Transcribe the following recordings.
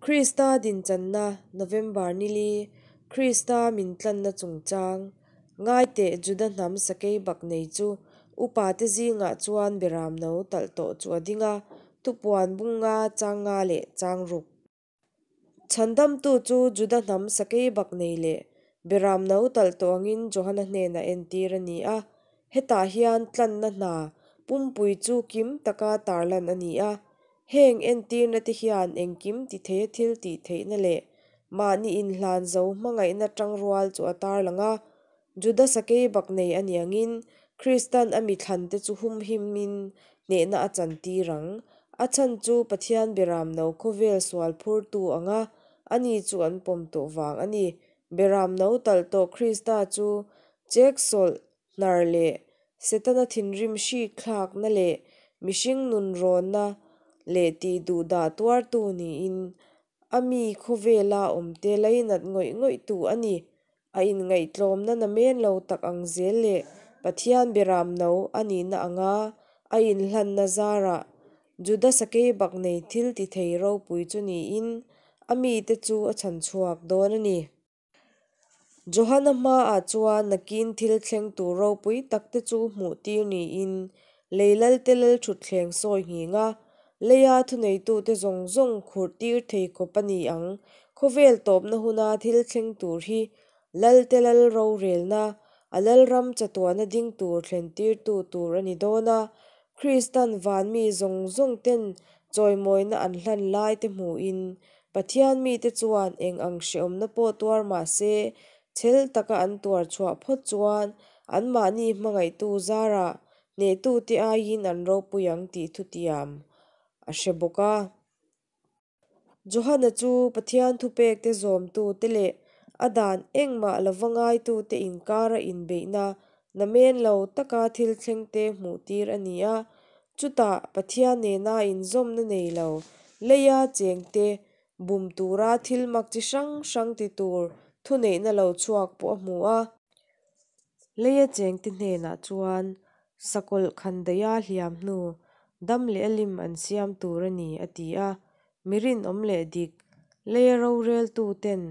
Krista dinchanna, November ni li, Krista min tlanna chungchang, Ngai teh Juda hnam sakeibaknei chu upate zingah chuan beramno talh tawh chu a ding a, thupuan bung nga chang nga leh chang ruk. Chhandamtu chu Juda hnam sakeibaknei leh beramno talh tawh angin Johana hnenah entir a ni a. Hetah hian tlanna hna pumpui chu kim taka tarlan a ni a. Heng entirna te hian engkim ti theia thil tih theihna leh mahni inhlan zo hmangaihna tangrual chu a tarlang a. Juda sakeibaknei a ni angin Kristan a mi thlante chu humhimin hnehna a chantir ang. A chhan chu Pathian beramno khawvel sual phurtu anga ani chu an pawm tawh vang a ni. Beramno talh tawh Krista chu cheksawlh hnar leh Setana thinrim hrik thlakna leh mihring nunrawnna leh tih duhdah tuartu niin a mi khawvela awmte lainat ngawih ngawihtu a ni. A inngaihtlawmna namen lo tak ang zel leh Pathian beramno a nihna anga a inhlanna zarah Juda sakeibaknei thil tithei ropui chu niin a mite chu a chhanchhuak dawn a ni. Johana hmaah chuan nakin thil thleng tur ropui takte chu hmuh tir niin lei lalte lalthutthleng sawi nghing a, leia thuneitute zawng zawng khurh tir thei khawp a ni ang. Khawvel tawpna huna thil thleng tur hi lalte lal rorelna, a lalram chatuana ding tur thlen tirtu tur a ni dawn a, Kristan van mi zawng zawng ten chawimawina an hlan lai te hmuhin Pathian mite chuan eng ang hreawmna pawh tuar mah se, chhel taka an tuar chhuah phawt chuan anmahni hmangaihtu zarah hnehtute aiin an ropui ang tih thutiam a hre bawk a. Johana chu Pathian thupekte zawmtute leh a dan engmah lova ngaitute inkara inbeihna namen lo taka thil thlengte hmuhtir a ni a. Chutah Pathian nena inzawmna nei lo leia chengte bum tura thil mak chi hrang hrang ti tur thuneihna lo chhuak pawh a hmu a. Leia chengte hnenah chuan sakawlh khandaih a hliam hnu dam leh a lim an siam tur a ni, a ti a. Mi rinawm leh dik, leia roreltuten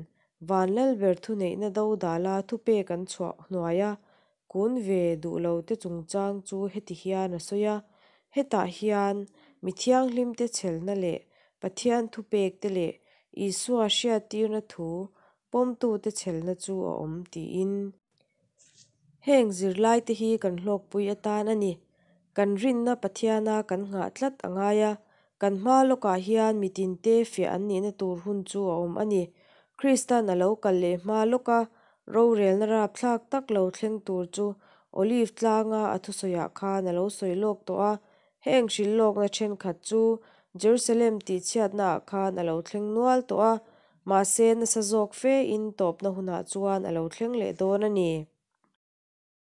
van lalber thuneihna dodala thupek an chhuah hnuaia kun ve duh lote chungchang chu heti hian a sawi a, Hetah hian mi thianghlimte chhelna leh Pathian thupekte leh Isua hriattirna thu pawmtute chhelna chu a awm tiin. Heng zirlaite hi kan hlawkpui atan a ni. Kan rinna Pathiana kan nghah tlat a ngai a, kan hma lawkah hian mi tinte fiah an nihna tur hun chu a awm a ni. Kristan a lo kal leh hma lawka rorelna rapthlak tak lo thleng tur chu Olive tlanga a thusawiah khan a lo sawi lawk tawh a, heng hrilh lawkna thenkhat chu Jerusalem tihchhiatnaah khan a lo thleng nual tawh a, mahse nasa zawk fe in tawpna hunah chuan a lo thleng leh dawn a ni.